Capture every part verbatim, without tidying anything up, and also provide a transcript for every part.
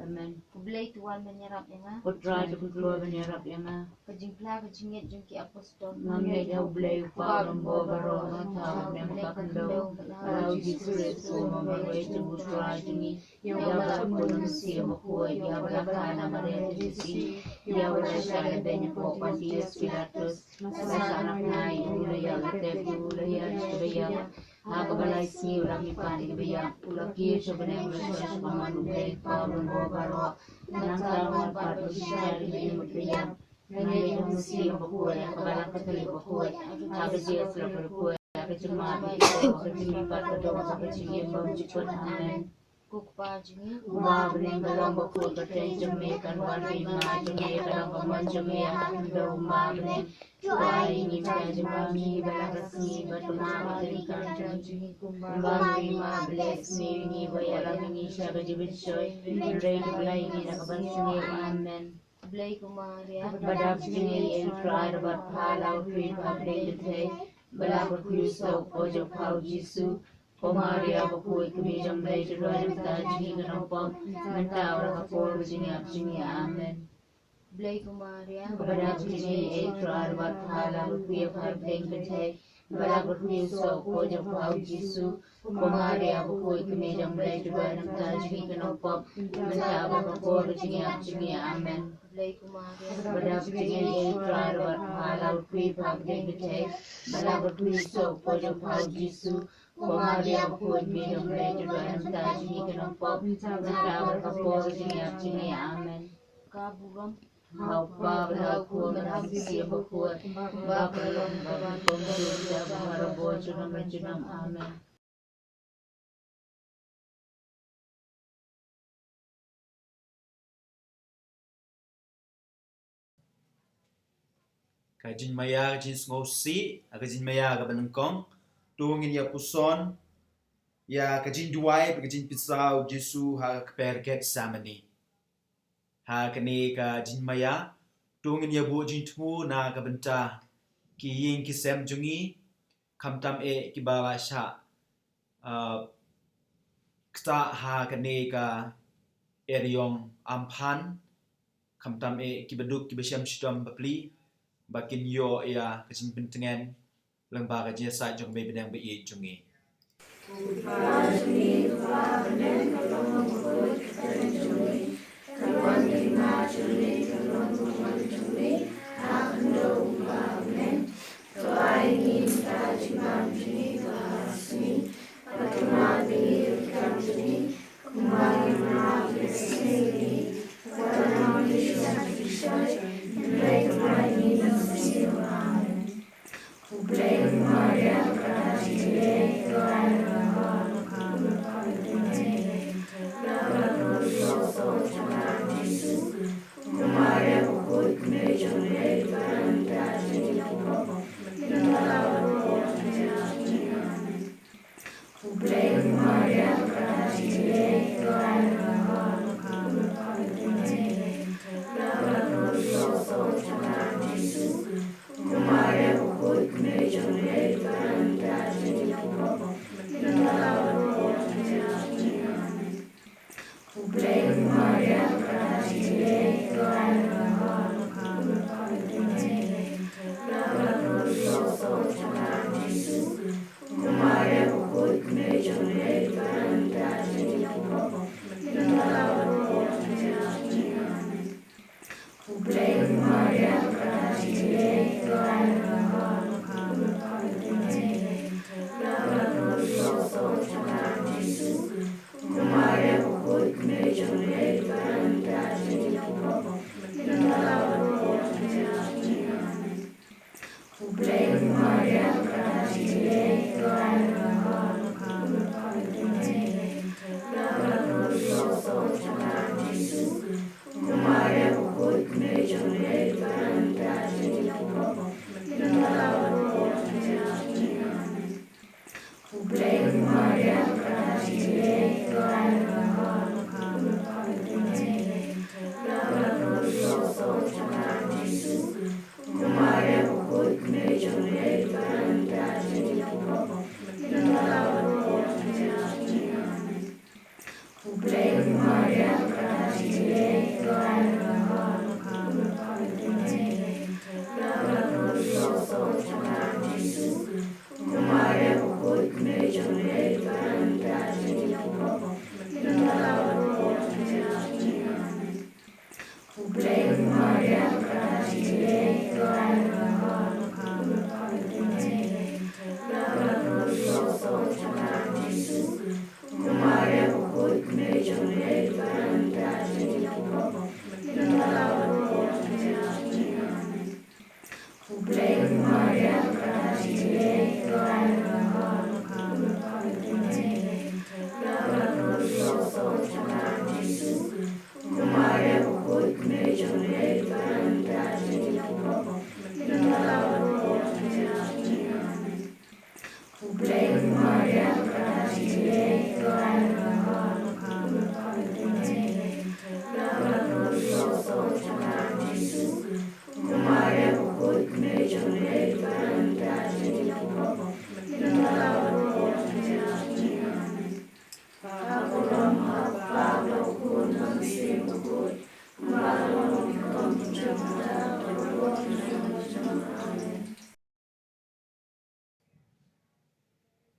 Amen. U Blei u wan ban ïarap ïa nga. U Trai u khlaiñ ban ïarap ïa nga. Ka jingphla ka jingngeit jong ki apostol. Nga ngeit ïa U Blei u Kpa u donbor baroh, nga ngeit ïa ka khyndew, ba la u Jisu Khrist u mawei jong U Trai jong ngi, ïa ba la khun u Mynsiem Bakhuid, ïa ba la kha na Maria Theisotti, ïa ba la shah lehbeiñ hapoh Pontius Pilatus, la sah na khnai, u la ïaid, la tep, u la ïaid sha kaba ïap. Ha kaba lai sngi u la mih pat na kiba ïap, u la kiew sha bneng, u la shong sha kamon U Blei u Kpa u donbor baroh. Nangta un wan pat ban pynshai ïa ki ba ïap. Nga ngeit ïa ka Mynsiem Bakhuid, ïa ka Balang Katholik bakhuid, ïa ka jingsuk bakhuid, ïa ka jingmap ïa ki doh, ïa ka jingmihpat ka doh, ïa ka jingim bymjukut. Amen. Ko Kpa jong ngi, uba ha bneng, ka long bakhuid ka kyrteng jong me, kan wan ka hima jong me, ka long ka mon jong me ha ka khyndew uba ha bneng. To ai ïa ngi mynta ka jingim jong ngi ba la ka sngi, bad to map ïa ngi ka jingim jong ngi kumba ngi map lehse ïa ngi, wat ïalam ïa ngi sha ka jingpynshoi, hynrei to pyllait ïa ngi na ka bad sngi. Amen. Blei ko Maria, kaba dap jingngeit, U Trai u don bad pha, la u Trai u don bad pha, ba la ka kyrteng u soh u jong pha u Jisu. Ko Maria bakhuid, ka Mei jong U Blei, to duwai na ka bynta jong ngi ki nongpop, mynta bad ha ka por ka jingïap jong ngi. Amen. Blei ko Maria, kaba dap jingngeit, U Trai u don bad pha, la u Trai u don bad pha, ba la ka kyrteng u soh u jong pha u Jisu. Ko Maria bakhuid, ka Mei jong U Blei, to duwai na ka bynta jong ngi ki nongpop, mynta bad ha ka por ka jingïap jong ngi. Amen. Blei ko Maria, kaba dap jingngeit, U Trai u don bad pha, la u Trai u don bad pha, ba la ka kyrteng u soh u jong pha u Jisu. Ko Maria bakhuid, ka Mei jong U Blei, to duwai na ka bynta jong ngi ki nongpop, mynta bad ha ka por ka jingïap jong ngi. Amen. Ka burom ha u Kpa bad ha u Khun bad ha u Mynsiem Bakhuid, kumba ka long, kumba ka long, kumjuh, kumba ka long, junom la junom. Amen. Ka jingmaïa, ka jingsngewsih, ka jingmaïa kaba nyngkong. To ngin ïa puson ïa ka jingduwai bad ka jingpynsah u Jisu ha ka kper Gethsemane. Ha kane ka jingmaïa, to ngin ïa buh jingthmu na ka bynta ki ïing ki sem jong ngi, khamtam eh kiba la shah, uh, ktah ha kane ka eriong Amphan, khamtam eh kiba duk kiba shem shitom bapli, ba kin ïoh ïa ka jingpyntngen lyngba ka jingïasaid jong ka Mei Bneng ba ïeit jong ngi.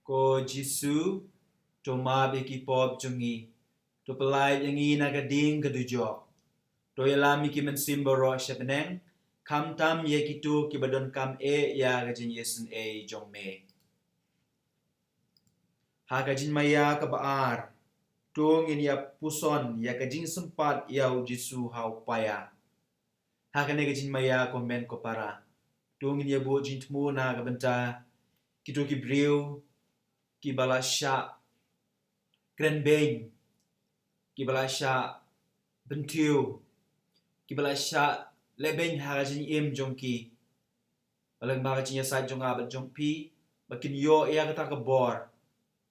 Ko Jisu, to map ïa ki pop jong ngi, to pyllait ïa ngi na ka ding ka dujok, to ïalam ïa ki mynsiem baroh sha bneng, khamtam ïa kito kiba donkam eh ïa ka jingïaseng ei jong me. Ha ka jingmaïa kaba ar, to ngin ïa puson ïa ka jingsympat ïa u Jisu ha u paia. Ha kane ka jingmaïa ko hynmen ko para, to ngin ïa buh jingthmu na ka bynta kito ki briew kiba la shah kren beiñ, kiba la shah bynthiew, kiba la shah leh beiñ ha ka jingim jong ki. Ba lyngba ka jingïasaid jong nga bad jong phi, ba kin ïoh ïa kata ka bor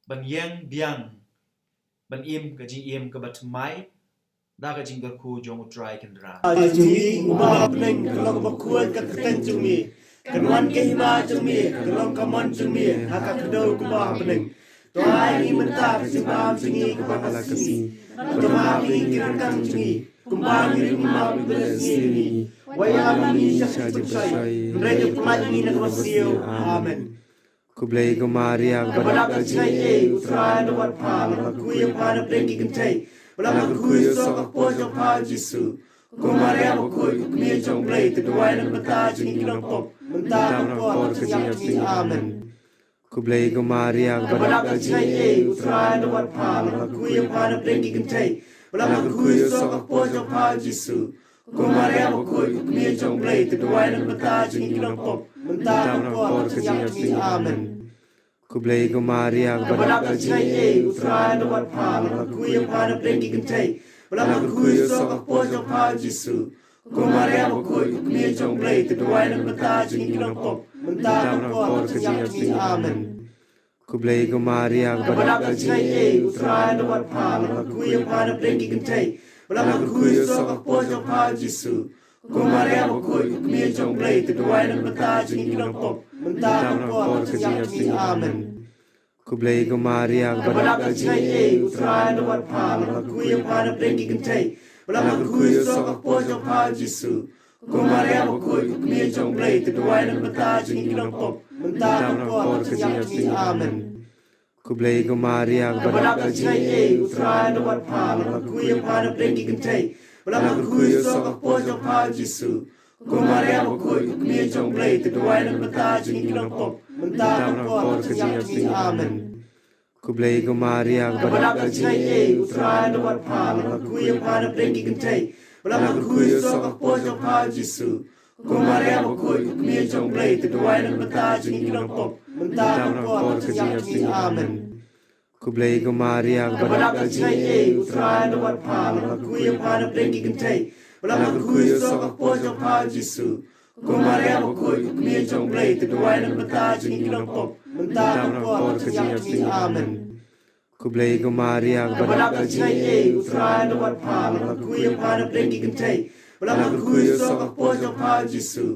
ban ïeng biang, ban im ka jingim kaba thymmai da ka jingkyrkhu jong U Trai Kynrad. Jong ngi, U Bah Bneng, ka long ba khuid ka kyrteng jong ngi. Kan wan ka hima jong me, kan long ka mon jong me ha ka kdew kumba ha bneng. To ai ngi mynta ka jingbam jong ngi kaba ha la ka sngi. Bad to map ïa ngi ki rynkang jong ngi, kumba ngi ruh ngi map ïa kiba leh sngi ïa ngi. Wat ïalam ïa ngi sha ka jingpynshoi, hynrei to pyllait ïa ngi na kaba sniew. Amen. Khublei ko Maria, kaba dap da ka jingaiei, U Trai u la wad ïa pha, la kyrkhu ïa pha napdeng ki kynthei, bad la kyrkhu ïa u soh ka kpoh jong pha u Jisu. Ko Maria bakhuid, ko Kmie jong U Blei, to duwai na ka bynta jong ngi ki nongpop, mynta bad ha ka por ka jingïap jong ngi. Amen. Khublei ko Maria, kaba dap da ka jingaiei, U Trai u la wad ïa pha, la kyrkhu ïa pha napdeng ki kynthei, bad la kyrkhu ïa u soh ka kpoh jong pha u Jisu. Ko Maria bakhuid, ko Kmie jong U Blei, to duwai na ka bynta jong ngi ki nongpop, mynta bad ha ka por ka jingïap jong ngi. Amen. Khublei ko Maria, kaba dap da ka jingaiei, U Trai u la wad ïa pha, la kyrkhu ïa pha napdeng ki kynthei, bad la kyrkhu ïa u soh ka kpoh jong pha u Jisu. Ko Maria bakhuid, ko Kmie jong U Blei, to duwai na ka bynta jong ngi ki nongpop, mynta bad ha ka por ka jingïap jong ngi. Amen. Khublei ko Maria, kaba dap da ka jingaiei, U Trai u la wad ïa pha, la kyrkhu ïa pha napdeng ki kynthei, bad la kyrkhu ïa u soh ka kpoh jong pha u Jisu. Ko Maria bakhuid, ko Kmie jong U Blei, to duwai na ka bynta jong ngi ki nongpop, mynta bad ha ka por ka jingïap jong ngi. Amen. Khublei ko Maria, kaba dap da ka jingaiei, U Trai u la wad ïa pha, la kyrkhu ïa pha napdeng ki kynthei, bad la kyrkhu ïa u soh ka kpoh jong pha u Jisu. Ko Maria bakhuid, ko Kmie jong U Blei, to duwai na ka bynta jong ngi ki nongpop, mynta bad ha ka por ka jingïap jong ngi. Amen. Khublei ko Maria, kaba dap da ka jingaiei, U Trai u la wad ïa pha, la kyrkhu ïa pha napdeng ki kynthei, bad la kyrkhu ïa u soh ka kpoh jong pha u Jisu. Ko Maria bakhuid, ko Kmie jong U Blei, to duwai na ka bynta jong ngi ki nongpop, mynta bad ha ka por ka jingïap jong ngi. Amen. Khublei ko Maria, kaba dap da ka jingaiei, U Trai u la wad ïa pha, la kyrkhu ïa pha napdeng ki kynthei, bad la kyrkhu ïa u soh ka kpoh jong pha u Jisu. Ko Maria bakhuid, ko Kmie jong U Blei, to duwai na ka bynta jong ngi ki nongpop, mynta bad ha ka por ka jingïap jong ngi. Amen. Khublei ko Maria, kaba dap da ka jingaiei, U Trai u la wad ïa pha, la kyrkhu ïa pha napdeng ki kynthei, bad la kyrkhu ïa u soh ka kpoh jong pha u Jisu. Ko Maria bakhuid, ko Kmie jong U Blei, to duwai na ka bynta jong ngi ki nongpop, mynta bad ha ka por ka jingïap jong ngi. Amen. Khublei ko Maria, kaba dap da ka jingaiei, U Trai u la wad ïa pha, la kyrkhu ïa pha napdeng ki kynthei, bad la kyrkhu ïa u soh ka kpoh jong pha u Jisu.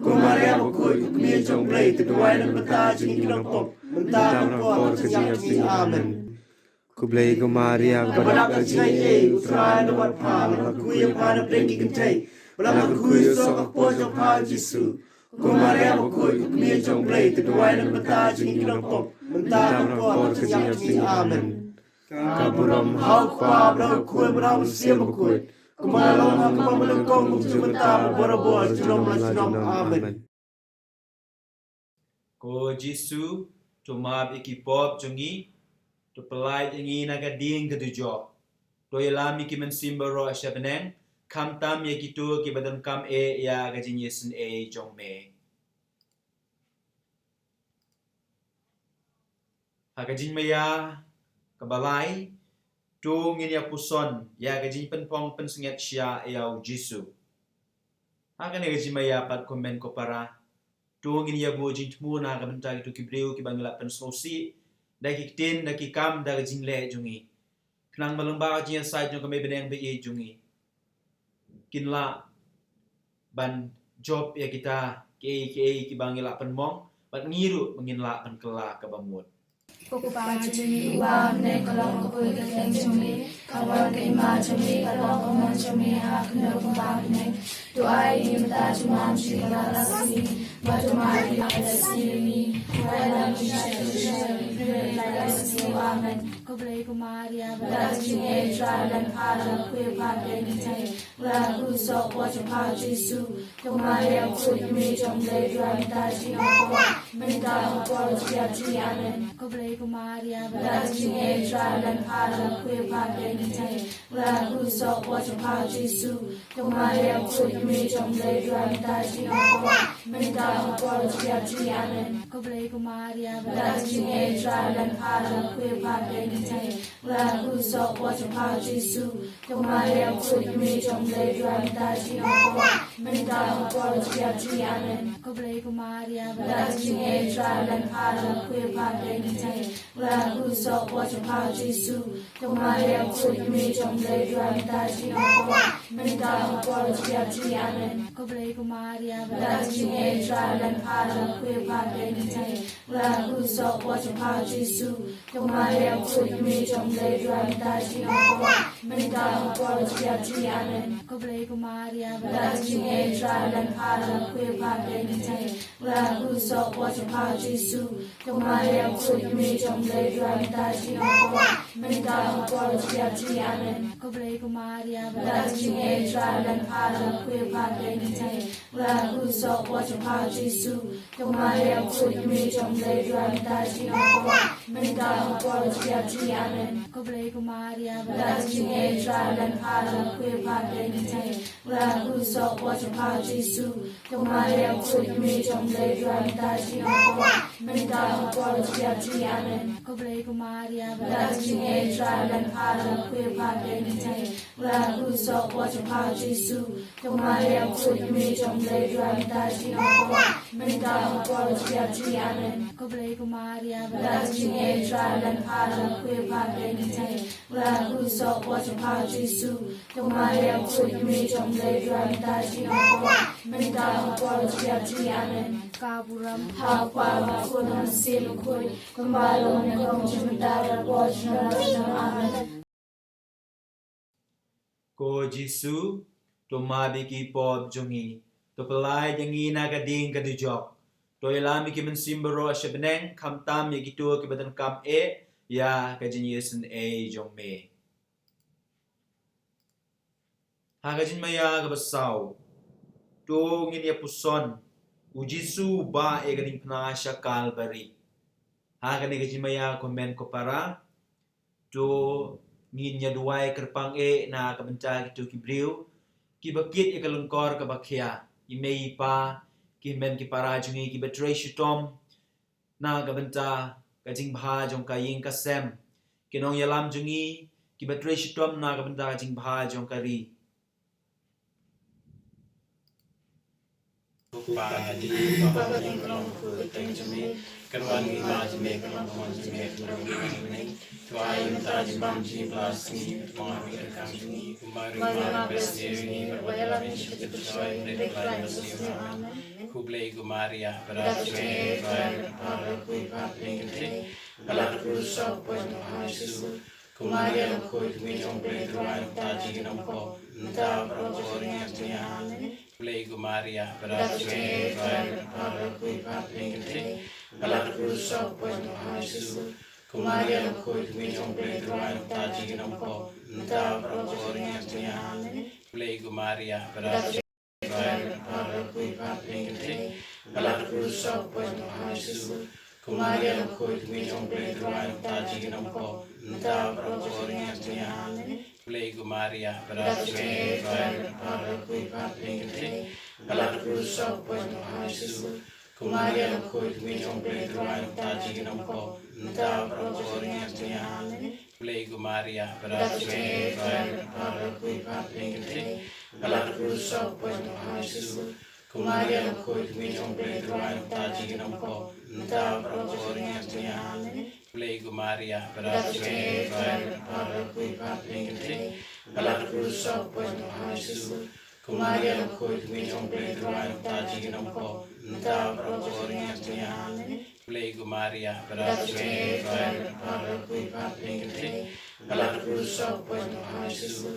Ko Maria bakhuid, ko Kmie jong U Blei, to duwai na ka bynta jong ngi ki nongpop, mynta bad ha ka por ka jingïap jong ngi. Amen. Khublei ko Maria, kaba dap da ka jingaiei, U Trai u la wad ïa pha, la kyrkhu ïa pha napdeng ki kynthei, bad la kyrkhu ïa u soh ka kpoh jong pha u Jisu. Ko Maria bakhuid, ko Kmie jong U Blei, to duwai na ka bynta jong ngi ki nongpop, mynta bad ha ka por ka jingïap jong ngi. Amen. Ka burom ha u Kpa bad ha u Khun bad ha u Mynsiem Bakhuid, kumba la long ha kaba mynnyngkong, kumjuh mynta bad barabor, junom la junom. Amen. Ko Jisu, to map ïa ki pop jong ngi, to pyllait ïa ngi na ka ding ka dujok, to ïalam ïa ki mynsiem baroh sha bneng, khamtam ïa kito kiba donkam eh ïa ka jingïaseng eh jong me. Ha ka jingmaïa kaba lai, to ngin ïa puson ïa ka jingpynpong pynsngewsih ïa u Jisu. Ha kane ka jingmaïa pat ko hynmen ko para, to ngin ïa buh jingthmu na ka bynta kito ki briew kiba ngi la pynsngewsih da ki ktien, da ki kam, da ka jingleh jong ngi, khnang ba lyngba ka jingïasaid jong ka Mei bneng ba ïeit jong ngi, kin lah ban jop ïa kita kiei kiei kiba ngi la pynmong, bad ngi ruh ba ngin lah ban kylla kaba mut. Ko Kpa jong ngi uba ha bneng, ka long ka kyrteng jong me, ka wan ka hima jong me, ka long ka mon jong me ha ka khyndew kumba ha bneng. To ai ïa ngi mynta u junom jong ngi kaba ha la ka sngi, bad to map ïa ngi, ïa ngi, ïa ngi, ïa ngi, ïa ngi. Khublei ko Maria, kaba dap da ka jingaiei, U Trai u la wad ïa pha, la kyrkhu ïa pha napdeng ki kynthei, bad la kyrkhu ïa u soh ka kpoh jong pha u Jisu. Ko Maria bakhuid, ko Kmie jong U Blei, to duwai na ka bynta jong ngi ki nongpop, mynta bad ha ka por ka jingïap jong ngi. Amen. Khublei ko Maria, kaba dap da ka jingaiei, U Trai u la wad ïa pha, la kyrkhu ïa pha napdeng ki kynthei, bad la kyrkhu ïa u soh ka kpoh jong pha u Jisu. Ko Maria bakhuid, ko Kmie jong U Blei, to duwai na ka bynta jong ngi ki nongpop, mynta bad ha ka por ka jingïap jong ngi. Amen. Khublei ko Maria, kaba dap da ka jingaiei, U Trai u la wad ïa pha, la kyrkhu Pha dei ngi tei. Nga la kyrpad ïa phi Jisu. Ko Maria khuid kmie jong U Blei, duwai ïa ngi kita ki nongpop, mynta bad ha ka por ba ngi shu ïap jong ngi. Amen. Khublei ko Maria, bad ka jingim ka la don bad pha, khuid pha dei ngi tei. Nga la kyrpad ïa phi Jisu. Ko Maria khuid kmie jong U Blei, duwai ïa ngi kita ki nongpop, mynta bad ha ka por ba ngi shu ïap jong ngi. Amen. Khublei ko Maria, bad ka jingim ka la don bad pha, khuid pha dei ngi tei. Nga la kyrpad ïa phi Jisu. Ko Maria khuid kmie jong U Blei, duwai ïa ngi kita ki nongpop, mynta bad ha ka por ba ngi shu ïap jong ngi. Amen. Khublei ko Maria, bad ka jingim ka la don bad pha, khuid pha dei ngi tei. Nga la kyrpad ïa phi Jisu. Ko Maria khuid kmie jong U Blei, duwai ïa ngi kita ki nongpop, mynta bad ha ka por ba ngi shu ïap jong ngi. Amen. Khublei ko Maria, bad ka jingim ka la don bad pha, khuid pha dei ngi tei. Nga la kyrpad ïa phi Jisu. Ko Maria khuid kmie jong U Blei, duwai ïa ngi kita ki nongpop, mynta bad ha ka por ba ngi shu ïap jong ngi. Amen. Khublei ko Maria, bad ka jingim ka la don bad pha, khuid pha dei ngi tei. Nga la kyrpad ïa phi Jisu. Ko Maria khuid kmie jong U Blei, duwai ïa ngi kita ki nongpop, mynta bad ha ka por ba ngi shu ïap jong ngi. Amen. Khublei ko Maria, bad ka jingim ka la don bad pha, khuid pha dei ngi tei. Nga la kyrpad ïa phi Jisu. Ko Maria khuid kmie jong U Blei, duwai ïa ngi kita ki nongpop, mynta bad ha ka por ba ngi shu ïap jong ngi. Amen. Khublei ko Maria, bad ka jingim ka la don bad pha, khuid pha dei ngi tei. Nga la kyrpad ïa phi Jisu. Ko Maria khuid kmie jong U Blei, duwai ïa ngi kita ki nongpop, mynta bad ha ka por ba ngi shu ïap jong ngi. Amen. Ka burom ha u Kpa bad ha u Khun bad ha u Mynsiem Bakhuid, kumba la long mynnyngkong, mynta bad ha ka por ba shu wan. Amen. Ko Jisu, to map ïa ki pop jong ngi, to pyllait ïa ngi na ka ding ka dujok, to ïalam ïa ki mynsiem baroh sha bneng, khamtam ïa kito kiba donkam eh ïa ka jingïaseng eh jong me. Ha ka jingmaïa kaba saw, to ngin ïa puson u Jisu ba eh ka diengphna sha Kalbari. Ha kane ka jingmaïa ko hynmen ko para, to ngin ïa duwai kyrpang eh na ka bynta kito ki briew kiba kit ïa ka lyngkor kaba khia, i mei i pa, ki hynmen ki para jong ngi kiba trei shitom na ka bynta ka jingbha jong ka ïing ka sem, ki nongïalam jong ngi kiba trei shitom na ka bynta ka jingbha jong ka ri. Ko Kpa, ha ka jingim ka long ka jingim jong me, kan wan ka hima jong me, kan long ka mon jong me, kan long ka mon jong me. To ai mynta ka jingbam jong ngi ha ka sngi, to ai ïa ngi ha ka sngi. Ko Maria ma, pynban ïa ngi, wat la ka sngi, wat la ka sngi. Amen. Khublei ko Maria, bad ka jingim ka la don bad pha, khuid pha dei ngi tei. Nga la kyrpad ïa phi Jisu. Ko Maria khuid kmie jong U Blei, duwai ïa ngi kita ki nongpop, mynta bad ha ka por ba ngi shu ïap jong ngi. Amen. Khublei ko Maria, bad ka jingim ka la don bad pha, khuid pha dei ngi tei. Nga la kyrpad ïa phi Jisu. Ko Maria khuid kmie jong U Blei, duwai ïa ngi kita ki nongpop, mynta bad ha ka por ba ngi shu ïap jong ngi. Amen. Khublei ko Maria, bad ka jingim ka la don bad pha, khuid pha dei ngi tei. Nga la kyrpad ïa phi Jisu. Ko Maria khuid kmie jong U Blei, duwai ïa ngi kita ki nongpop, mynta bad ha ka por ba ngi shu ïap jong ngi. Amen. Khublei ko Maria, bad ka jingim ka la don bad pha, khuid pha dei ngi tei. Nga la kyrpad ïa phi Jisu. Ko Maria khuid kmie jong U Blei, duwai ïa ngi kita ki nongpop, mynta bad ha ka por ba ngi shu ïap jong ngi. Amen. Khublei ko Maria, bad ka jingim ka la don bad pha, khuid pha dei ngi tei. Nga la kyrpad ïa phi Jisu. Ko Maria khuid kmie jong U Blei, duwai ïa ngi kita ki nongpop, mynta bad ha ka por ba ngi shu ïap jong ngi. Amen. Khublei ko Maria, bad ka jingim ka la don bad pha, khuid pha dei ngi tei. Nga la kyrpad ïa phi Jisu. Ko Maria khuid kmie jong U Blei, duwai ïa ngi kita ki nongpop, mynta bad ha ka por ba ngi shu ïap jong ngi. Amen. Khublei ko Maria, bad ka jingim ka la don bad pha, khuid pha dei ngi tei. Nga la kyrpad ïa phi Jisu.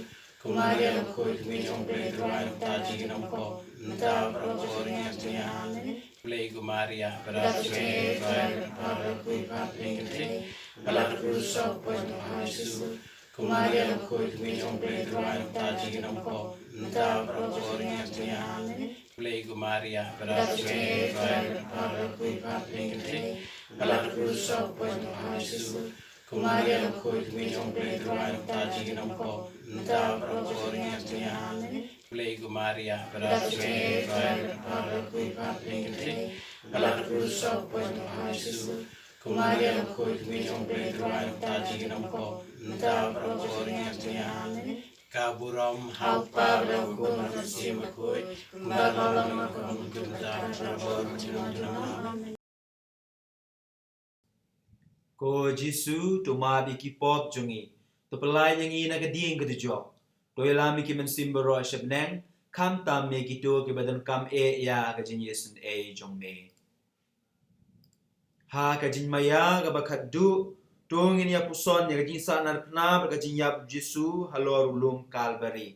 Ko Maria khuid kmie jong U Blei, duwai ïa ngi kita ki nongpop, mynta bad ha ka por ba ngi shu ïap jong ngi. Amen. Khublei ko Maria, bad ka jingim ka la don bad pha, khuid pha dei ngi tei. Nga la kyrpad ïa phi Jisu. Ko Maria khuid kmie jong U Blei, duwai ïa ngi kita ki nongpop, mynta bad ha ka por ba ngi shu ïap jong ngi. Amen. Khublei ko Maria, bad ka jingim ka la don bad pha, khuid pha dei ngi tei. Nga la kyrpad ïa phi Jisu. Ko Maria khuid kmie jong U Blei, duwai ïa ngi kita ki nongpop, mynta bad ha ka por ba ngi shu ïap jong ngi. Amen. Khublei ko Maria, bad ka jingim ka la don bad pha, khuid pha dei ngi tei. Nga la kyrpad ïa phi Jisu. Ko Maria bakhuid, kmie jong U Blei, da duwai namar jong ngi ki nongpop, mynta bad ha ka por jong ngi. Amen. Ka burom ha U Kpa bad ha U Khun bad ha U Mynsiem Bakhuid, kumba ka long, kumba mynta, bad barabor, bad junom junom. Amen. Ko Jisu, to map ïa ki pop jong ngi, to pyllait ïa ngi na ka dieng ka dujok, to ïalam ïa ki mynsiem baroh sha bneng, khamtam ïa kito kiba donkam eh ïa ka jingïaseng ei jong me. Ha ka jingmaïa kaba khatduh, to ngin ïa puson ïa ka jingsahnarphna bad ka jingïap Jisu halor u lum Kalbari.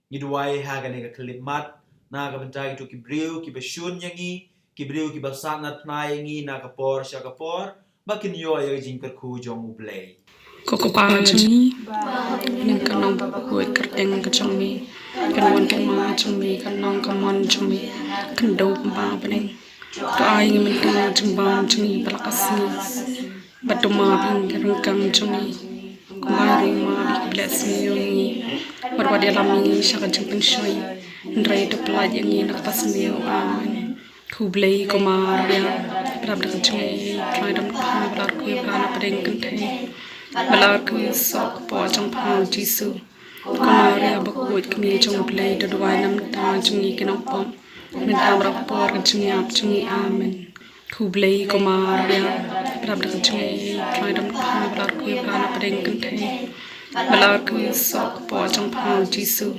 Ngi duwai ha kane ka khyllipmat, na ka bynta kito ki briew kiba shun ïa ngi, ki briew kiba sahnarphna ïa ngi na ka por sha ka por, ba kin ïoh ïa ka jingkyrkhu jong U Blei. Ko Kpa jong ngi, kane ka nong bakhuid, kyrteng ka jong me kan wan, ka hima jong me kan long, ka mon jong me kan dup ha bneng. To ai ngi mynta ka jingbam jong ngi ba la ka sngi. Bad to map ïa ngi ki ryngkang jong ngi, kumba ngi map ïa kiba la sniew ïa ngi. Bad wat ïalam ïa ngi sha ka jingpynshoi, hynrei to pyllait ïa ngi na ka kaba sniew. Amen. Ko Blei, ko Maria, pynlong da ka jingaiei, Trai dang pynlong, ba la kyrkhu ïa pha na pdeng kynthei, ba la kyrkhu ïa u soh kpoh jong pha, u Jisu. Ko Maria bakhuid, kmie jong U Blei, to duwai namar jong ngi ki nongpop, mynta bad ha ka por ka jingïap jong ngi. Amen. Ko Blei, ko Maria, pynlong da ka jingaiei, Trai dang pynlong, ba la kyrkhu ïa pha na pdeng kynthei, ba la kyrkhu ïa u soh kpoh jong pha, u Jisu.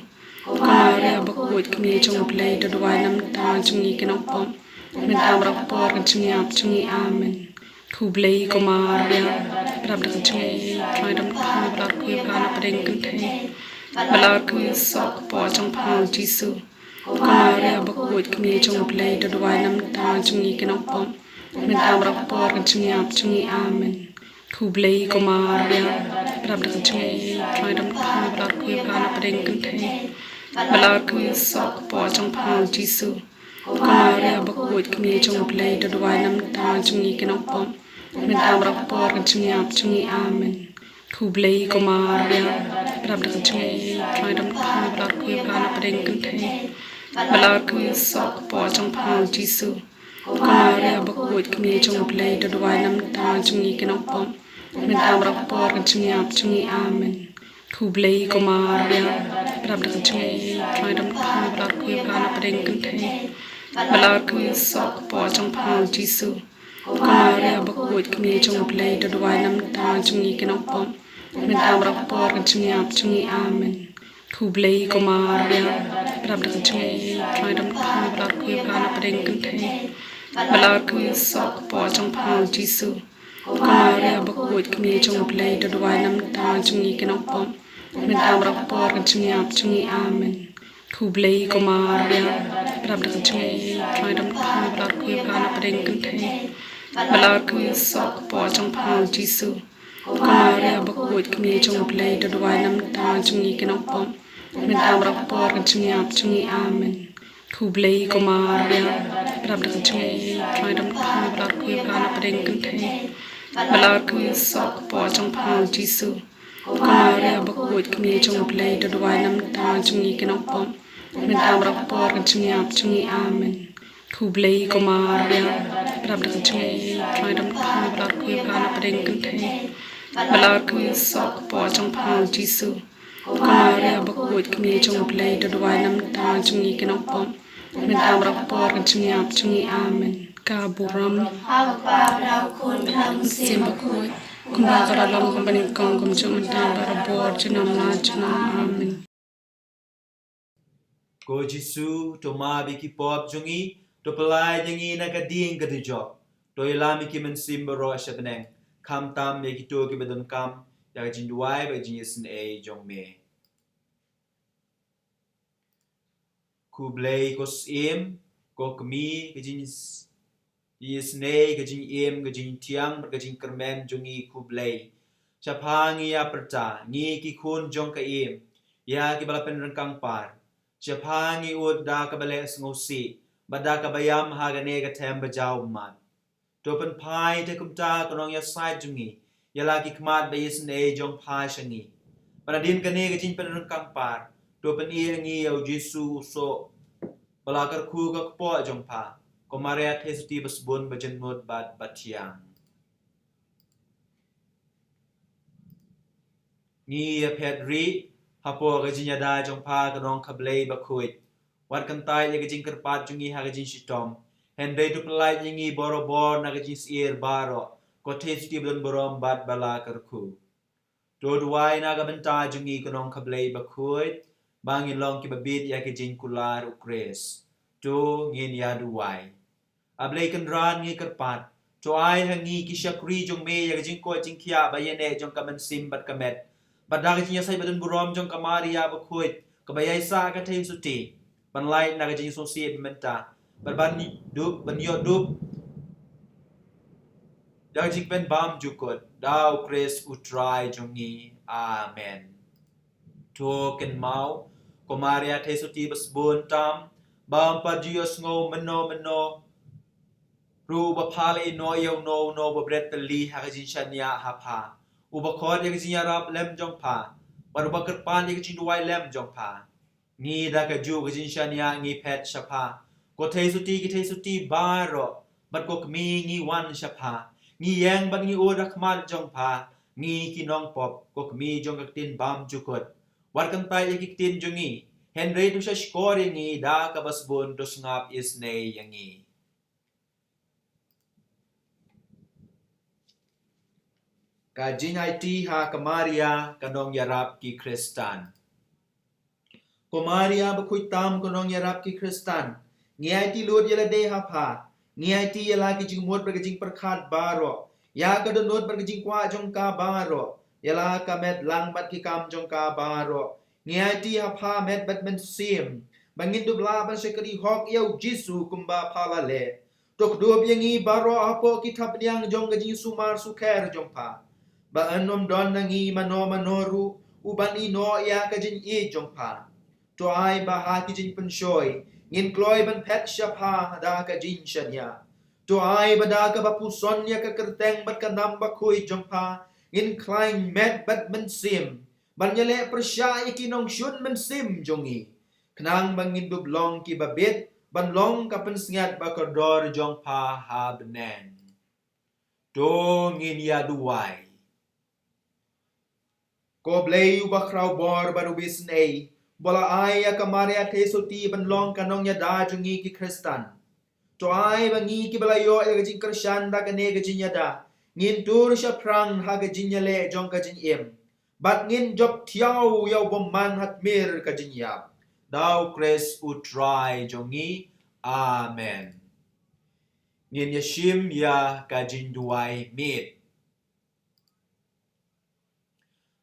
Ko Maria bakhuid, kmie jong U Blei, to duwai namar jong ngi ki nongpop, mynta bad ha ka por ka jingïap jong ngi. Amen. Ko Blei, ko Maria, pynlong da ka jingaiei, Trai dang pynlong, ba la kyrkhu ïa pha na pdeng kynthei, ba la kyrkhu ïa u soh kpoh jong pha, u Jisu. Ko Maria bakhuid, kmie jong U Blei, to duwai namar jong ngi ki nongpop, mynta bad ha ka por ka jingïap jong ngi. Amen. Ko Blei, ko Maria, pynlong da ka jingaiei, Trai dang pynlong, ba la kyrkhu ïa pha na pdeng kynthei, ba la kyrkhu ïa u soh kpoh jong pha, u Jisu. Ko Maria bakhuid, kmie jong U Blei, to duwai namar jong ngi ki nongpop, mynta bad ha ka por ka jingïap jong ngi. Amen. Ko Blei, ko Maria, pynlong da ka jingaiei, Trai dang pynlong, ba la kyrkhu ïa pha na pdeng kynthei, ba la kyrkhu ïa u soh kpoh jong pha, u Jisu. Ko Maria bakhuid, kmie jong U Blei, to duwai namar jong ngi ki nongpop, mynta bad ha ka por ka jingïap jong ngi. Amen. Ko Blei, ko Maria, pynlong da ka jingaiei, Trai dang pynlong, ba la kyrkhu ïa pha na pdeng kynthei, ba la kyrkhu ïa u soh kpoh jong pha, u Jisu. Ko Maria bakhuid, kmie jong U Blei, to duwai namar jong ngi ki nongpop, mynta bad ha ka por ka jingïap jong ngi. Amen. Ko Blei, ko Maria, pynlong da ka jingaiei, Trai dang pynlong, ba la kyrkhu ïa pha na pdeng kynthei, ba la kyrkhu ïa u soh kpoh jong pha, u Jisu. Ko Maria bakhuid, kmie jong U Blei, to duwai namar jong ngi ki nongpop, mynta bad ha ka por ka jingïap jong ngi. Amen. Ko Blei, ko Maria, pynlong da ka jingaiei, Trai dang pynlong, ba la kyrkhu ïa pha na pdeng kynthei, ba la kyrkhu ïa u soh kpoh jong pha, u Jisu. Ko Maria bakhuid, kmie jong U Blei, to duwai namar jong ngi ki nongpop, mynta bad ha ka por ka jingïap jong ngi. Amen. Ko Blei, ko Maria, pynlong da ka jingaiei, Trai dang pynlong, ba la kyrkhu ïa pha na pdeng kynthei, ba la kyrkhu ïa u soh kpoh jong pha, u Jisu. Ko Maria bakhuid, kmie jong U Blei, to duwai namar jong ngi ki nongpop, mynta bad ha ka por ka jingïap jong ngi. Amen. Ko Blei, ko Maria, pynlong da ka jingaiei, Trai dang pynlong, ba la kyrkhu ïa pha na pdeng kynthei, ba la kyrkhu ïa u soh kpoh jong pha, u Jisu. Ko Maria bakhuid, kmie jong U Blei, to duwai namar jong ngi ki nongpop, mynta bad ha ka por ka jingïap jong ngi. Amen. Ka burom ha U Kpa bad ha U Khun bad ha U Mynsiem Bakhuid, kumba ka la long ha kaba nyngkong, kumjuh mynta, barabor, junom la junom. Amen. Ko Jisu, to map ïa ki pop jong ngi, to pyllait ïa ngi na ka dieng ka dujok, to ïalam ïa ki mynsiem baroh sha bneng, khamtam ïa kito kiba donkam ïa ka jingduwai bad ka jingïaseng ei jong me. Ko Blei, ko Syiem, ko Kmie, ka jing- jingïaseng ei, ka jingim, ka jingthiang bad ka jingkyrmen jong ngi, ko Blei. Sha pha ngi ïa pyrta, ngi ki khun jong ka Im, ïa kiba la pynryngkang par. Sha pha ngi ud da kaba leh sngewsih bad da kaba ïam ha kane ka them ba jaw ummat. To pynphai te kumta ka nongïasaid jong ngi, ïa la ki khmat ba ïaseng ei jong pha sha ngi. Bad hadien kane ka jingpynryngkang par, to pyni ha ngi ïa u Jisu u soh ba la kyrkhu ka kpoh jong pha, ko Maria Theisotti ba sbun, ba jynmut bad ba thiang. Ngi ïa phet rieh hapoh ka jingïada jong pha, ko Nongkha Blei bakhuid. Wat kyntait ïa ka jingkyrpad jong ngi ha ka jingshitom, hynrei to pyllait ïa ngi barabor na ka jingsyier baroh, ko Theisotti badonburom bad bala kyrkhu. To duwai na ka bynta jong ngi, ko Nongkha Blei bakhuid, ba ngin long kiba bit ïa ka jingkular u Khrist. To ngin ïa duwai. A Blei Kynrad, ngi kyrpad, to ai ha ngi ki shakri jong me ïa ka jingkoit jingkhiah ba ïaineh jong ka mynsiem bad ka met, bad da ka jingïasaid badonburom jong ka Maria bakhuid kaba ïaisah ka Theisotti, ban lait na ka jingsngewsih mynta, bad ban dup, ban ïoh dup da ka jingpynbam jukut, da u Khrist u Trai jong ngi. Amen. To kynmaw, ko Maria Theisotti basbun tam, ba ym pat ju ïohsngew mynno mynno ruh ba pha la ïehnoh ïa uno uno uba bret tylli ha ka jingshaniah ha pha, uba khot ïa ka jingïarap lem jong pha, bad uba kyrpad ïa ka jingduwai lem jong pha. Ngi da kajuh ka jingshaniah ngi phet sha pha, ko Theisotti ki Theisotti baroh, bad ko Kmie, ngi wan sha pha. Ngi ïeng bad ngi ud ha khmat jong pha, ngi ki nongpop, ko Kmie jong ka ktien bymjukut. Wat kyntait ïa ki ktien jong ngi, hynrei to shahshkor ïa ngi, da kaba sbun to sngap isynei ïa ngi. Ka jingaiti ha ka Maria, ka nongïarap ki Khristan. Ko Maria bakhuid tam, ko nongïarap ki Khristan, ngi aiti lut ïa lade ha pha. Ngi aiti ïa la ki jingmut bad ka jingpyrkhat baroh, ïa ka dohnud bad ka jingkwah jong ka baroh, ïa la ka met lang bad ki kam jong ka baroh. Ngi aiti ha pha met bad mynsiem, ba ngin dup lah ban shakri hok ïa u Jisu kumba pha la leh. To kdup ïa ngi baroh hapoh ki thapniang jong ka jingsumar sukher jong pha, ba yn ym don na ngi mano mano ruh uban ïehnoh ïa ka jingïeit jong pha. To ai ba ha ki jingpynshoi ngin kloi ban phet sha pha da ka jingshaniah. To ai ba da kaba puson ïa ka kyrteng bad ka nam bakhuid jong pha, ngin khlaiñ met bad mynsiem ban ïaleh pyrshah ïa ki nongshun mynsiem jong ngi, khnang ba ngin dup long kiba bit ban long ka pynsngiat bakordor jong pha ha bneng. To ngin ïa duwai. Ko Blei uba khraw bor bad uba isynei, ba la ai ïa ka Maria Theisotti ban long ka nongïada jong ngi ki Khristan, to ai ba ngi kiba la ïoh ïa ka jingkyrshan da kane ka jingïada, ngin tur shaphrang ha ka jingïaleh jong ka jingim, bad ngin jop thiaw ïa u bymman ha tmier ka jingïap. Da u Khrist u Trai jong ngi. Amen. Ngin ïa shim ïa ka jingduwai miet.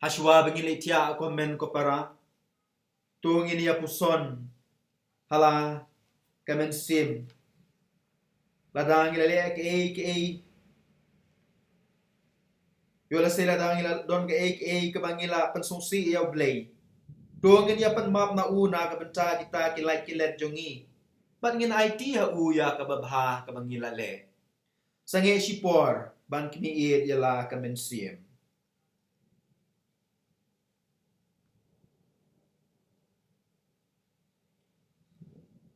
Hashwa ba ngin leit thiah, ko hynmen ko para, to ngin ïa puson ha la ka mynsiem. Lada ngi la leh kaei kaei, ïoh lehse lada ngi la don kaei kaei kaba ngi la pynsngewsih ïa u Blei, to ngin ïa pynmap na u na ka bynta kita ki lait ki let jong ngi, bad ngin aiti ha u ïa kaba bha kaba ngi la leh. Sangeh shipor ban khmih ïa la ka mynsiem.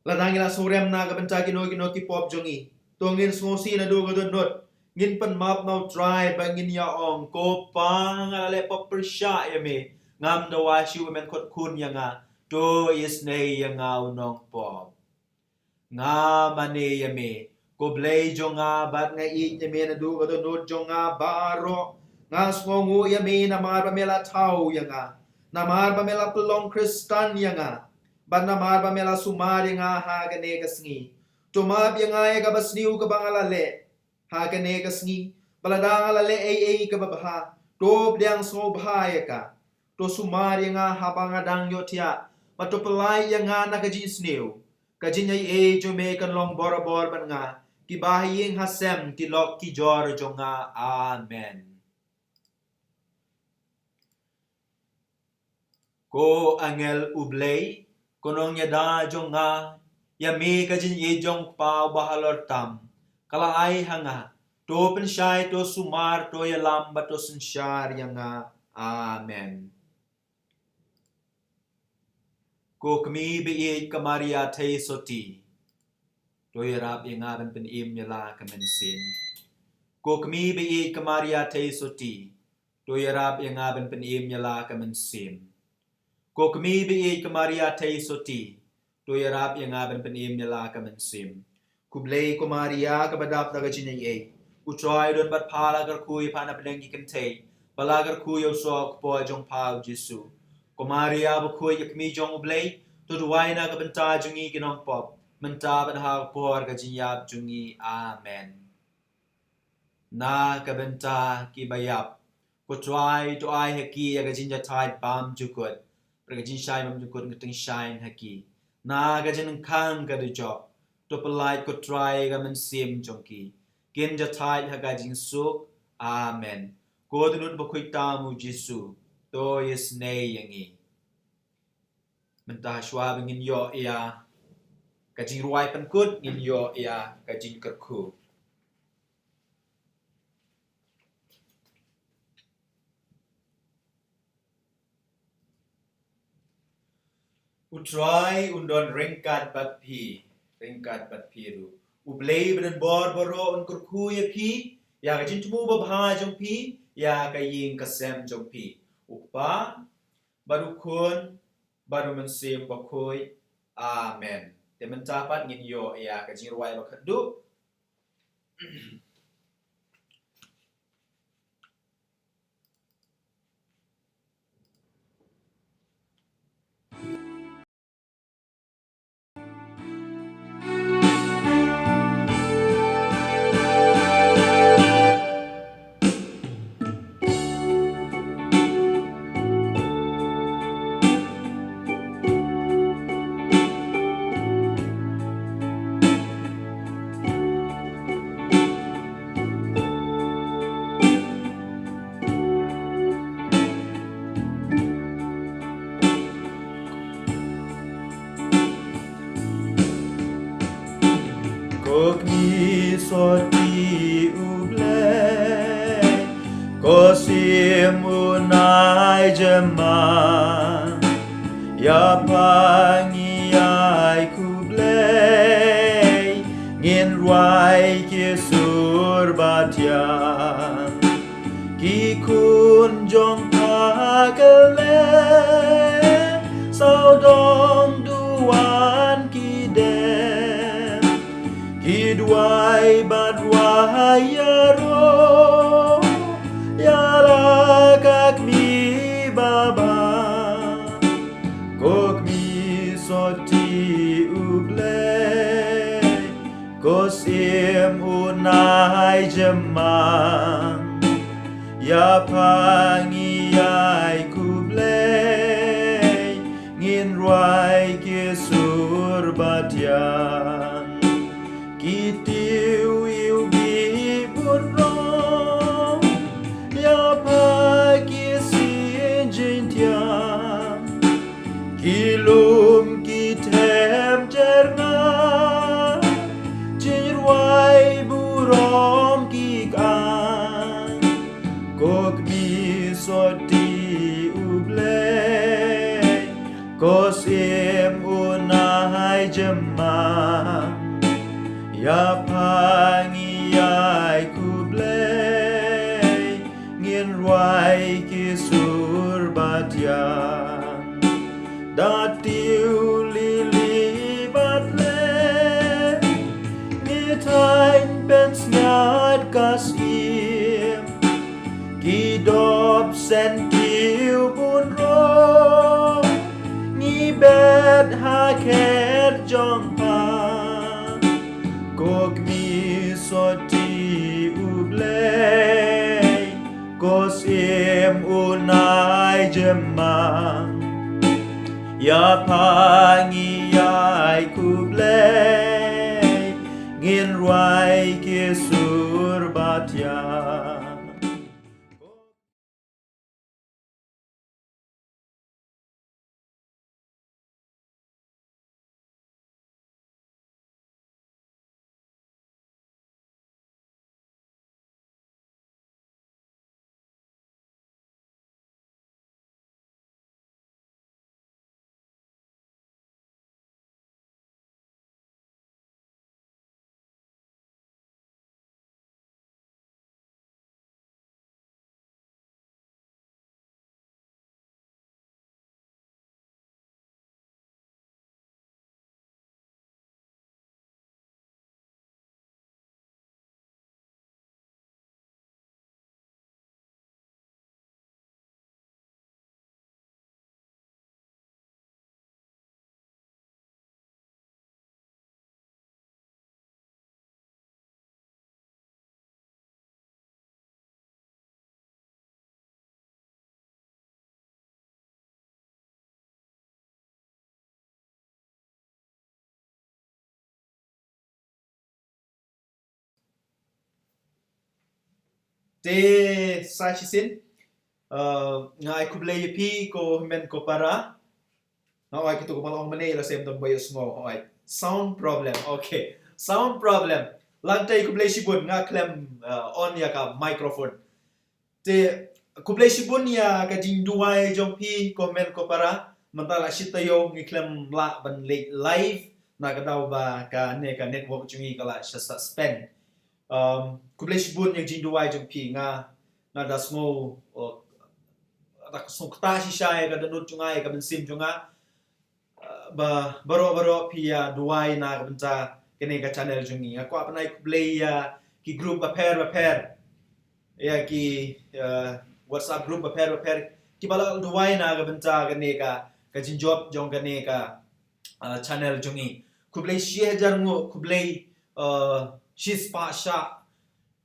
Lada ngi la sngewrem na ka bynta kino kino ki pop jong ngi, to ngin sngewsih naduh ka dohnud, ngin pynmap na u Trai bad ngin ïa ong, Ko Pa, nga la leh pop pyrshah ïa me, ngam dawa shuh ba men khot khun ïa nga, to isynei ïa nga u nongpop. Nga mane ïa me, ko Blei jong nga, bad nga ïeit ïa me naduh ka dohnud jong nga baroh. Nga sngewnguh ïa me namar ba me la thaw ïa nga, namar ba me la pynlong Khristan ïa nga, bad namar ba me la sumar ïa nga ha kane ka sngi. To map ïa nga ïa kaba sniew kaba nga la leh ha kane ka sngi. Bad lada nga la leh ei ei kaba bha, to pdiang sngewbha ïa ka. To sumar ïa nga haba nga dang ïohthiah, bad to pyllait ïa nga na ka jingsniew. Ka jingaiei jong me kan long borabor bad nga, kiba ha ïing ha sem, ki lok ki jor jong nga. Amen. Ko angel u Blei, ko nongïada jong nga, ïa me ka jingïeit jong u Kpa uba halor tam ka la ai ha nga. To pynshai, to sumar, to ïalam bad to synshar ïa nga. Amen. Ko Kmie baieit ka Maria Theisotti, to ïarap ïa nga ban pynim ïa la ka mynsiem. Ko Kmie baieit ka Maria Theisotti, to ïarap ïa nga ban pynim ïa la ka mynsiem. Ko kmie ba ïeit ka Maria Theisotti, to ïarap ïa nga ban pynim ïa la ka mynsiem. Khublei ko Maria kaba dap da ka jingaiei. U Trai u don bad pha, la kyrkhu ïa pha na pdeng ki kynthei, bad la kyrkhu ïa u soh u kpoh jong pha u Jisu. Ko Maria bakhuid, ka kmie jong U Blei, to duwai na ka bynta jong ngi ki nongpop, mynta bad ha ka por ka jingïap jong ngi. Amen. Na ka bynta kiba ïap, ko Trai to ai ha ki ïa ka jingjahthait bymjukut, bad ka jingshai bymjukut ka tyngshaiñ ha ki. Na ka jingkhang ka dujok, to pyllait ko Trai ka mynsiem jong ki, kin jahthait ha ka jingsuk. Amen. Ko tnat bakhuid tam u Jisu, to ïasnei ïa ngi. Mynta shuwa ba ngin ïoh ïa ka jingrwai pynkut, ngin ïoh ïa ka jingkyrkhu. U Trai un don ryngkat bad phi, ryngkat bad phi ruh. U Blei ba don bor baroh un kyrkhu ïa phi, ïa ka jingthmu babha jong phi, ïa ka ïing ka sem jong phi. U Kpa, bad U Khun, bad U Mynsiem Bakhuid. Amen. Te mynta pat ngin ïoh ïa ka jingrwai ba khatduh. Ko kmie sotti U Blei, ko sim un ai jemma, ïa pha ngi ai khublei, ngin rwai ki sur ba thiang. Ki khun jong pha kylleng, sawdong duwan ki dem, ki duwai bad rwai ïaroh ïa la ka kmie babha. Ko kmie sotti U Blei, ko sim un ai jemma, ïa pha ngi ai khublei, ngin rwai ki sur ba thiang. Ki tiew iwbih bun rong, ïa pha ki sien jingthiang. Ki lum ki them jer nga, jingrwai burom ki kang. Ko kmie sotti U Blei, ko sim un ai jemma, ïa pha ngi ai khublei, ngin rwai ki sur ba thiang. Da tiew lili bad lem, ngi thaiñ pynsngiat ka syiem. Ki dop sentiew bun rong, ngi bet ha khet jong pha. Ko kmie sotti U Blei, ko sim un ai jemma, ïa pha ngi ai khublei, ngin rwai ki sur ba thiang. Te sa shisien, uh, nga ai khublei ïa phi ko hynmen ko para. Nga oi kito ko ba la ong mynne la sem don ba ïohsngew, oi. Sound problem. Okay. Sound problem. Lada khublei shibun nga khlem uh, on ïa ka microphone. Te khublei shibun ïa ka jingduwai jong phi ko hynmen ko para. Mynta la shi taïew ngi khlem lah ban leit live na ka daw ba kane ka network jong ngi ka la suspend. Um, khublei shibun ïa ka jingduwai jong phi. Nga, nga da sngew, uh, da sngew ktah shisha ïa ka dohnud jong nga, ïa ka mynsiem jong nga. Uh, ba baroh baroh phi ïa duwai na ka bynta kane ka channel jong ngi. Nga kwah ban ai khublei ïa ki group bapher bapher, ïa ki uh, WhatsApp group bapher bapher kiba la duwai na ka bynta kane ka, ka jingjop jong kane ka uh, channel jong ngi. Khublei shi hajar nguh, khublei uh, shi spah shah.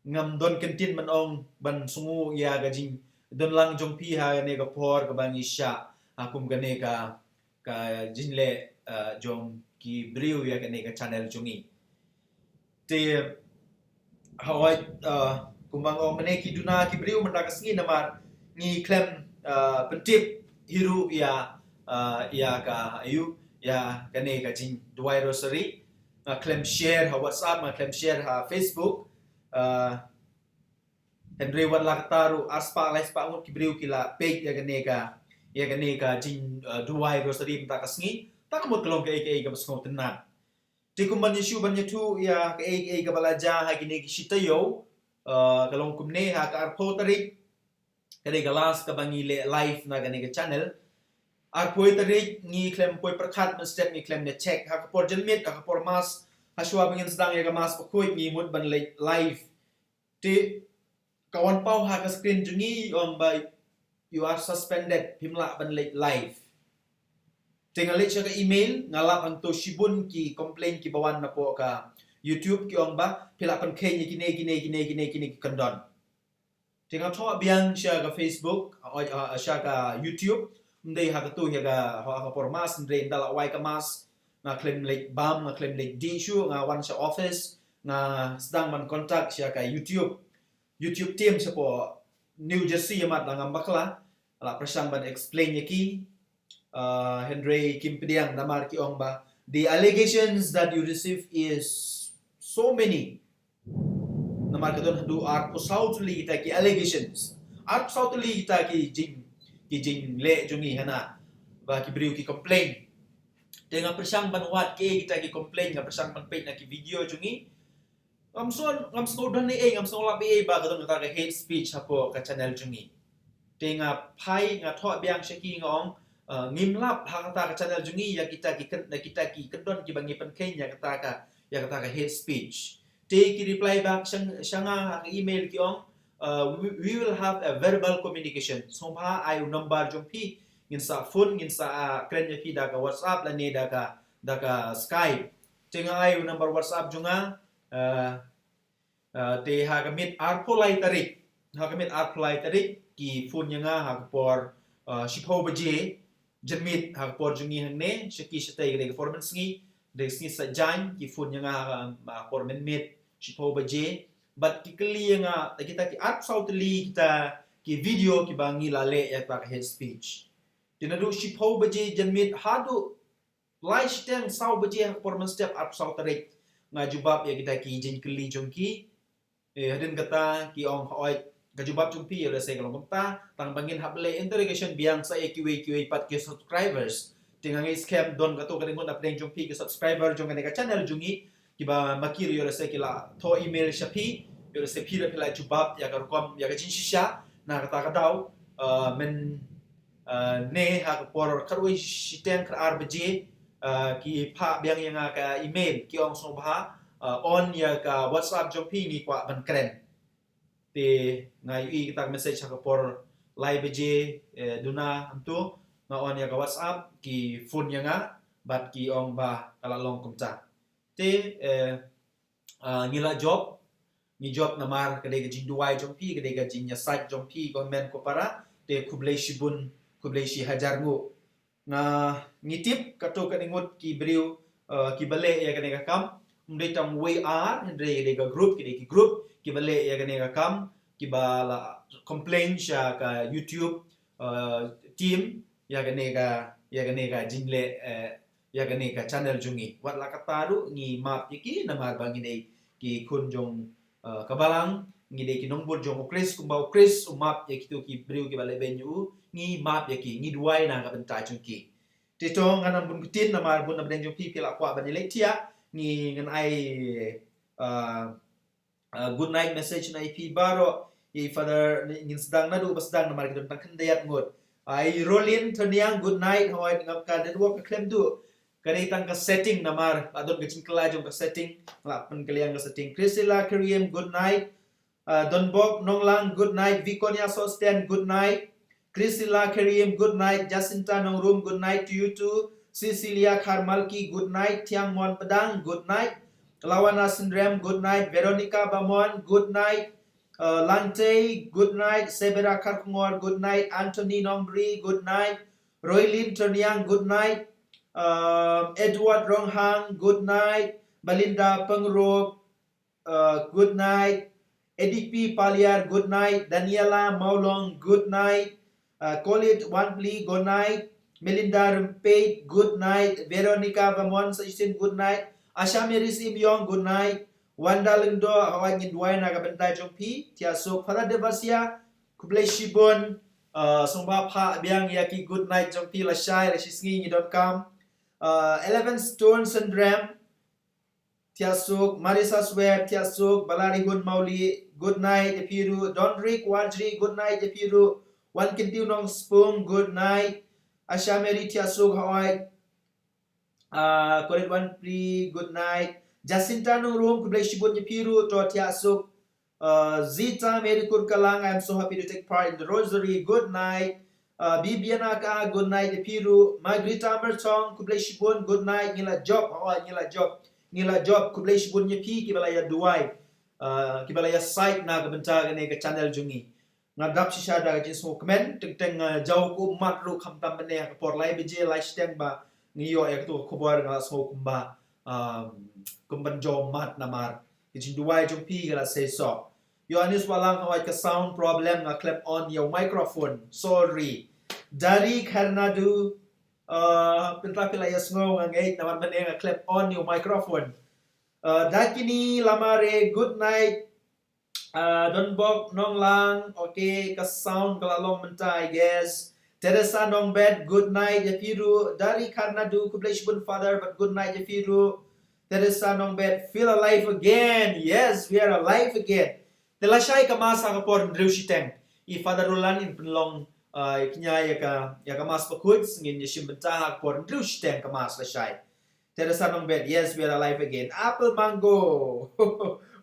Ngam don kyntien ban ong ban sngew ïa ka jingdon lang jong phi ha kane ka por kaba ngi shah ha kum kane ka, ka jingleh uh, jong ki briew ïa kane ka channel jong ngi. Te hawai uh, kumba nga ong mynne ki duna ki briew mynta ka sngi namar ngi khlem uh, pyntip hi ruh ïa uh, ïa ka ayu ïa kane ka jingduwai rosary. Nga khlem share ha WhatsApp, nga khlem share ha Facebook. Uh, hynrei wat la katta ruh ar spah lai spah ngut ki briew ki la peit ïa kane ka, ïa kane ka jing uh, duwai rosary mynta ka sngi. Ta ka mut ka long kaei kaei kaba sngewtynnat. Te kumban ïa shu ban ïathuh ïa kaei kaei kaba la jia ha kine ki shi taïew, uh, ka long kumne, ha ka arphew tarik ka dei ka last kaba ngi leh live na kane ka channel. Arphew tarik ngi khlem poi pyrkhat mynstep, ngi khlem ïa check. Ha ka por janmiet, ha ka por mass, ha shuwa ba ngin sdang ïa ka mass bakhuid ngi mut ban leh live. Te ka wan paw ha ka screen jong ngi ong ba you are suspended, phim lah ban leh live. Te nga leit sha ka email, nga lap hangto shibun ki complain kiba wan napoh ka YouTube ki ong ba phi lah pynkheiñ ïa kine kine kine kine kine ki kyndon. Te nga thoh biang sha ka Facebook, uh, uh, sha ka YouTube. Ym dei ha kato ïa ka, ha ka por mass, ym dei, ynda la wai ka mass nga khlem leh bam, nga khlem leh dih shuh, nga wan sha office, nga sdang ban contact sha ka YouTube, YouTube team shapoh New Jersey ïa mat, la ngam bakla, la pyrshang ban explain ïa ki. Uh, hynrei kim pdiang namar ki ong ba the allegations that you receive is so many. Namar ka don haduh arphew saw tylli kita ki allegations, arphew saw tylli kita ki jing, ki jingleh jong ngi hana, ba ki briew ki complain. Te nga pyrshang ban wad kiei kita ki complain, nga pyrshang ban peit na ki video jong ngi. Ngam sngew, ngam sngew don ei ei, ngam sngew lap ei ei ba ka don kata ka hate speech hapoh ka channel jong ngi. Te nga phai, nga thoh biang sha ki, nga ong, uh, ngim lap ha kata ka channel jong ngi ïa kita ki kyn-, kita ki kyndon kiba ngi pynkheiñ ïa kata ka, ïa kata ka hate speech. Te ki reply back sha, sha nga ha ka email ki ong, uh, we, we will have a verbal communication. Sngewbha ai u number jong phi, ngin sa phone, ngin sa, uh, kren ïa phi da ka WhatsApp lane da ka, da ka Skype. Te nga ai u number WhatsApp jong nga, uh, uh, te ha ka miet arphew lai tarik, ha ka miet arphew lai tarik ki phone ïa nga ha ka por, uh, shiphew baje janmiet ha ka por jong ngi hangne, sha ki shatei ka dei ka por mynsngi, dei ka sngi Saitjaiñ, ki phone ïa nga ha ka, ha ka por mynmiet shiphew baje. Bad ki kylli ïa nga, kita ki arphew saw tylli kita ki video kiba ngi la leh ïa kata ka hate speech. Te naduh shiphew baje janmiet haduh lai shiteng saw baje ha ka por mynstep arphew saw tarik nga jubab ïa kita ki jingkylli jong ki. Eh, hadien kata ki ong hooid, ka jubab jong phi ïoh lehse ka long kumta, tang ba ngin hap leh interrogation biang sa ïa kiwei kiwei pat ki subscribers. Te nga ngeit skhem don kato ka dei ngut na pdeng jong phi ki subscriber jong kane ka channel jong ngi kiba ma ki ruh ïoh lehse ki la thoh email sha phi, ïoh lehse phi ruh phi la jubab ïa ka rukom, ïa ka jingshisha. Na kata ka daw, uh, myn, uh, ne ha ka por khatwei shiteng khatar baje, uh, ki phah biang ïa nga ka email, ki ong sngewbha, uh, on ïa ka WhatsApp jong phi, ngi kwah ban kren. Te nga ïohi kata ka message ha ka por lai baje, eh, duna hangto, nga on ïa ka WhatsApp, ki phone ïa nga bad ki ong ba ka la long kumta. Te, eh, ah, ngi la jop, ngi jop namar ka dei ka jingduwai jong phi, ka dei ka jingïasaid jong phi ko hynmen ko para. Te khublei shibun, khublei shi hajar nguh. Nga, ngi tip kato ka dei ngut ki briew, eh, kiba leh ïa kane ka kam. Ym dei tang wei ar, hynrei ka dei ka group, ka dei ki group kiba leh ïa kane ka kam. kiba la complain sha ka YouTube uh, team ïa kane ka ïa kane ka jingleh uh, ïa kane ka channel jong ngi. Wat la katta ruh ngi map ïa ki namar ba ngi dei ki khun jong uh, ka balang, ngi dei ki nongbud jong u Khrist, kumba u Khrist u map ïa kito ki briew kiba lehbeiñ ïa u, ngi map ïa ki, ngi duwai na ka bynta jong ki. Te to ngan ym bun ktien namar bun na pdeng jong phi phi la kwah ban ïaleit thiah, ngi ngan ai uh, uh, good night message na ïa phi baroh. Ïa i Father ngin sdang naduh ba sdang namar ki don tang khyndiat ngut. Ai Rolin Toniang, good night. Hooid, ngam ka network ka khlem duh. Ka dei tang ka setting namar ba don ka jingkylla jong ka setting. La pynkylliang ka setting. Priscilla Karim, good night. Uh, Donbok Nonglang, good night. Vikonia Sosten, good night. Priscilla Karim, good night. Jacinta Nongrum, good night to you too. Cecilia Kharmalki, good night. Thiang Mon Padang, good night. Lawana Sindrem, good night. Veronica Bamon, good night. Uh, Lante, good night. Sebera Kharkongor, good night. Anthony Nongbri, good night. Roylin Terniang, good night. Um, Edward Ronghang, good night. Belinda Pengrop, uh, good night. A D P Paliar, good night. Daniela Maulong, good night. Uh, Kolit Wanpli, good night. Melinda Rempet, good night. Veronica Bamon Saisin, good night. Asha Mary Sim Yong, good night. Wanda Lyngdoh, hooid ngin duwai na ka bynta jong phi. Thiah suk Father Devasia, khublei shibun. Uh, sngewbha phah biang ïa ki good night jong phi, lashai la shisngi ngi donkam. Uh, Eleven Stone Syndrome, thiah suk. Marisa Swep, thiah suk. Balarihun Mauli, good night ïa phi ruh. Donrick Warjri, good night ïa phi ruh. Wan Kintiu Nongspung, good night. Asha Mary, thiah suk, hooid. Uh, Kolit Wanpli, good night. Jacinta Nongrum, khublei shibun ïa phi ruh, to thiah suk. Uh, Zita Mary Kurkalang, I'm so happy to take part in the rosary. Good night. Uh, Bibiana Ka, good night ïa phi ruh. Margarita Merchong, khublei shibun, good night. Ngi la jop, oh, ngi la jop. Ngi la jop, khublei shibun ïa phi kiba la ïa duwai. Uh, kiba la ïa sait na ka bynta kane ka channel jong ngi. Nga dap shisha da ka jingsngewkmen, teng teng nga jaw ka ummat ruh khamtam mynne ha ka por lai baje lai shiteng ba ngi ïoh ïa katu ka khubor nga la sngew kumba, um, kumban jaw ummat namar ka jingduwai jong phi ka la seisoh. Ïoannis Walang, hooid ka sound problem, nga khlem on ïa u microphone. Sorry. Dari Kharnadu, uh, pyntra phi la ïa sngew nga ngeit namar mynne nga khlem on ïa u microphone. Uh, Dakini Lamare, good night. Uh, Donbok Nonglang, okay, ka sound ka la long mynta, I guess. Teresa Nongbet, good night ïa phi ruh. Dari Kharnadu, khublei shibun Father, but good night ïa phi ruh. Teresa Nongbet, feel alive again. Yes, we are alive again. Te lashai ka mass ha ka por hynriew shiteng. I Father Roland in pynlong, uh, i kñia ïa ka, ïa ka mass bakhuid, ngin ïa shim bynta ha ka por hynriew shiteng ka mass lashai. Teresa Nongbet, yes, we are alive again. Apple Mango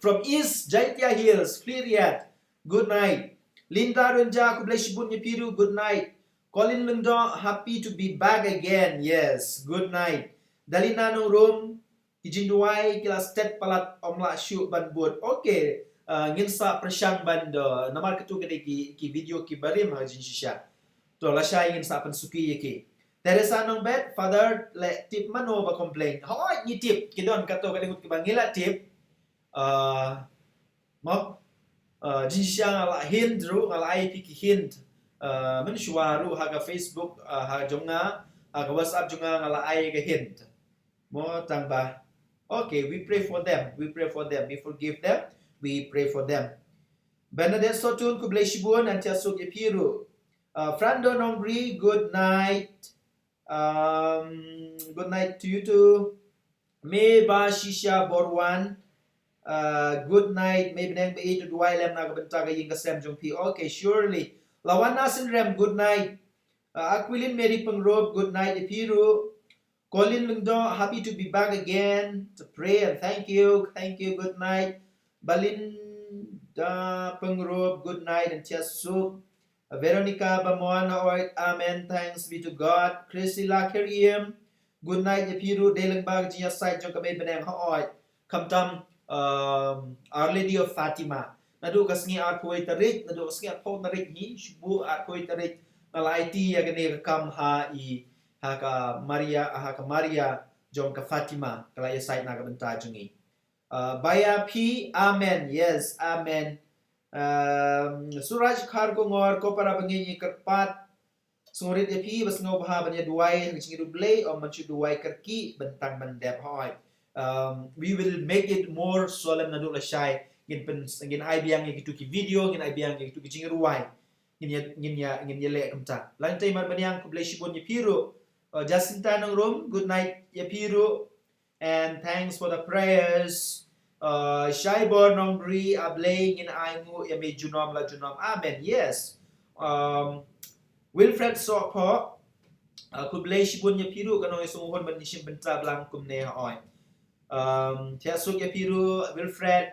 from East Jaiñtia Hills, Khliehriat, good night. Linda Runja, khublei shibun ïa phi ruh, good night. Colin Lyngdoh, happy to be back again, yes, good night. Dalina Nongrum, ki jingduwai ki la stet palat, ym lah shuh ban bud. Okay, uh, ngin sa pyrshang ban da, namar katu ka dei ki, ki video ki barim ha jingshisha. To lashai ngin sa pynsuki ïa ki. Teresa Nongbet, Father, leh tip mano ba complain. Hooid ngi tip, ki don katto katne ngut kiba ngi la tip. Uh, mo, uh, jingshisha nga la hint ruh, nga la ai phi ki hint. Uh, mynshuwa ruh ha ka Facebook, uh, ha jong nga, ha ka WhatsApp jong nga, nga la ai ka hint. Mo, tang ba. Okay, we pray for them. We pray for them. We forgive them. We pray for them. Bernadette Sotun, khublei shibun, ngan thiah suk ïa phi ruh. Uh, Frando Nongbri, good night. Um, good night to you too. Me ba Shisha Borwan. Uh, good night. Me bneng ba i tu duwai lem na ka bynta ka ïing ka sem jong phi. Okay, surely. Lawana Synrem, good night. Uh, Aquilin Mary Pengrop, good night ïa phi ruh. Colin Lyngdoh, happy to be back again to pray and thank you. Thank you, good night. Belinda Pengrop, good night and thiah suk. Veronica Bamon, hooid, amen, thanks be to God. Priscilla Kerim, good night ïa phi ruh, dei lyngba ka jingïasaid jong ka Mei Bneng, hooid. Khamtam, um, Our Lady of Fatima. Naduh ka sngi arphew tarik, naduh ka sngi arphew tarik hi, shu buh arphew tarik, nga la aiti ïa kane ka kam ha i, ha ka Maria, ha ka Maria jong ka Fatima, ka la ïasaid na ka bynta jong ngi. Uh, Baya P, amen. Yes, amen. Um, Suraj Kharkongor, ko para bangin ïa kyrpad, sngewrit ïa phi ba sngewbha ban ïa duwai ha ka jingïaroh Blei, ym ban shu duwai kyrkieh ban tang ban dep hoi. Um, we will make it more solemn naduh lashai. Ngin pyn, ngin ai biang ïa kitu ki video, ngin ai biang ïa kitu ki jingrwai. Ngin ïa, ngin ïa, ngin ïa leh kumta. Lane Marbañiang, khublei shibun ïa phi ruh. Uh, Jacinta Nongrum, good night ïa phi ruh. And thanks for the prayers. Uh, Shaibor Nongbri, A Blei ngin ai nguh ïa me junom la junom. Amen. Yes. Um, Wilfred Sohphoh, uh, khublei shibun ïa phi ruh, ka nongïasngewhun ban ïashim bynta blang kumne ha oi. Um, thiah suk ïa phi ruh, Wilfred,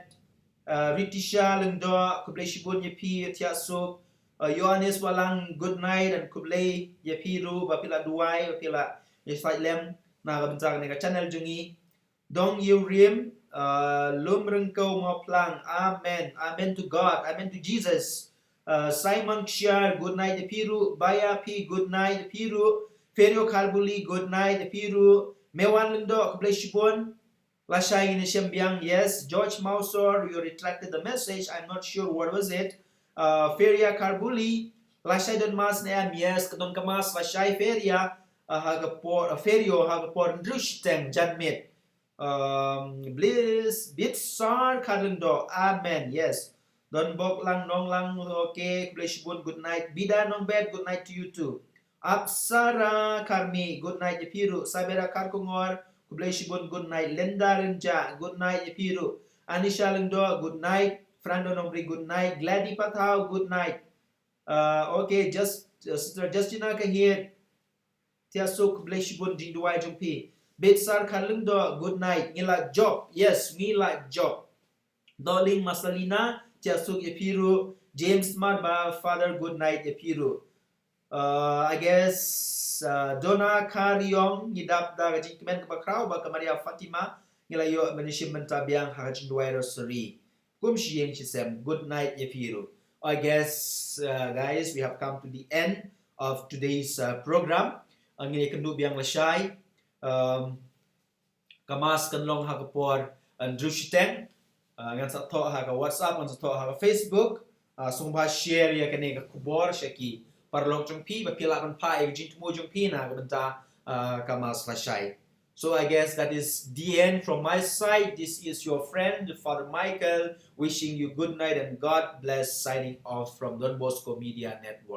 uh, Ritisha Lyngdoh, khublei shibun ïa phi, thiah suk. Uh, Ïoannis Wahlang, good night and khublei ïa phi ruh, ba phi la duwai, ba phi la ïa sait lem na ka bynta kane ka channel jong ngi. Dong Ïewriem, uh, Lumryngkew Mawphlang, amen, amen to God, amen to Jesus. Uh, Simon Kshiar, good night ïa phi ruh. Baya P, good night ïa phi ruh. Ferio Kharbuli, good night ïa phi ruh. Mewan Lyngdoh, khublei shibun. Lashai ngin ïashem biang, yes. George Mawsor, you retracted the message. I'm not sure what was it. Uh, Feria Kharbuli, lashai don mass ne em, yes, ka don ka mass lashai Feria, uh, ha ka por, uh, Ferio, ha ka por hynriew shiteng janmiet. Um, Bliss, Bitsar Kharlyngdoh, amen, yes. Donbok Lang Nonglang, okay, khublei shibun, good night. Bida Nongbet, good night to you too. Apsara Kharmi, good night ïa phi ruh. Sabera Kharkongor, khublei shibun, good night. Linda Rynjah, good night ïa phi ruh. Anisha Lyngdoh, good night. Frando Nongbri, good night. Gladys Pathaw, good night. Uh, okay, just, uh, Sister Justina Kahit, thiah suk, khublei shibun jingduwai jong phi. Bitsar Kharlyngdoh, good night. Ngi la jop, yes, ngi la jop. Dohling Marcelina, thiah suk ïa phi ruh. James Marba, Father, good night ïa phi ruh. Uh, I guess, uh, Donna Kariong, ngi dap da ka jingkmen kaba khraw ba ka Maria Fatima, ngi la ïoh ban ïashim bynta biang ha ka jingduwai rosary. Kum shi ïing shi sem, good night ïa phi ruh. I guess, uh, guys, we have come to the end of today's, uh, program. Uh, ngin ïakynduh biang lashai. Um, ka mass kan long ha ka por, uh, hynriew shiteng. Uh, ngan sa thoh ha ka WhatsApp, ngan sa thoh ha ka Facebook. Uh, sngewbha share ïa kane ka khubor sha ki paralok jong phi, ba phi lah ban phah ïa ka jingthmu jong phi na ka bynta, uh, ka mass lashai. So I guess that is the end from my side. This is your friend, Father Michael, wishing you good night and God bless, signing off from Don Bosco Media Network.